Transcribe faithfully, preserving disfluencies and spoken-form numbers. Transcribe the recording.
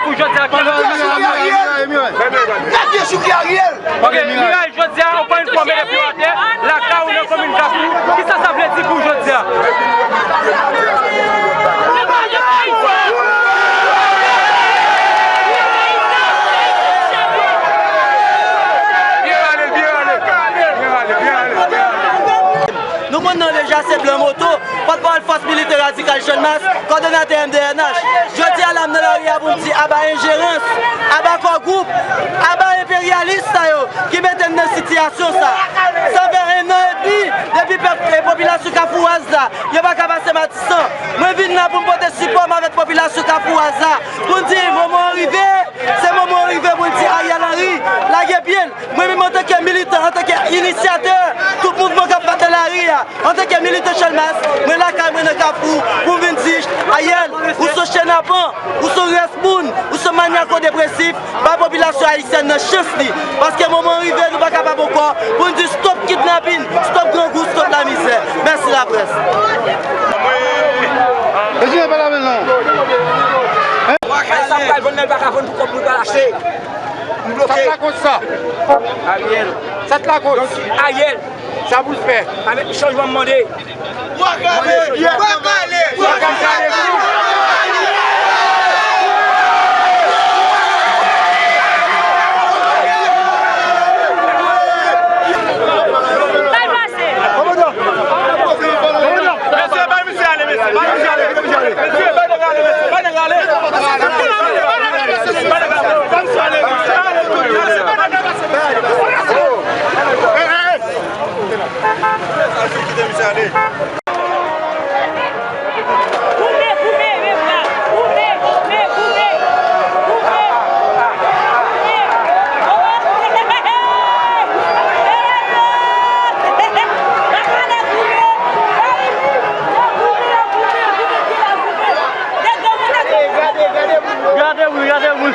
Pou jodi a, ki... Gade sou ki Ariel! Ok, Miray, jodi a, ou pran yon konbyen depi atè, lakay ou nan komin Kafou, kisa sa vle di pou jodi a? Byen rale, byen rale, byen rale, byen rale, byen rale. Nou konn non l deja, se Blan Moto, pòtpawòl Fòs Militè Radikal Channmas, kòdonatè M D N H. Jodi a la, m nan lari a pou m di aba enjerans, aba kò gwoup, aba enperyalis sa yo ki mete n nan sitiyasyon sa. Sa fè en an epi depi pèp e popilasyon kafouwaz la, yo pa ka pase Matisan. Mwen vin la pou m pote sipò m avèk popilasyon kafouwaz la, pou n di moman an rive, se moman an rive pou n di Ariel Henry lage pye l. Mwen menm antanke militan, antanke inisyatè tout mouvman k ap fèt nan lari a, antanke militan Channmas, mwen lakay mwen nan Kafou pou m vin di Ariel, ou se yon chenapan, ou se yon rès moun, ou se yon manyako depresif, bay popilasyon ayisyèn nan chans li. Paske moman an rive, nou pa kapab ankò pou n di stop kidnapin, stop grangou, stop lamizè. Mèsi laprès. Sa pral vann nan, l pa ka vann pou kòb mwen pa l achte. M bloke. Sa t lakòz sa? Ariel. Sa t lakòz? Donk, Ariel. Sa pou l fè? Avèk chanjman m mande. Mande chanjman. Sa l pase? Kòmandan. Kòmandan. Mesye, bay misye ale, mesye. Bay misye ale. Mesye, bay nèg ale, mesye. Bay nèg ale. Bay nèg ale. Bay misye ale, mesye. Kite misye ale. Gade moun, gade moun.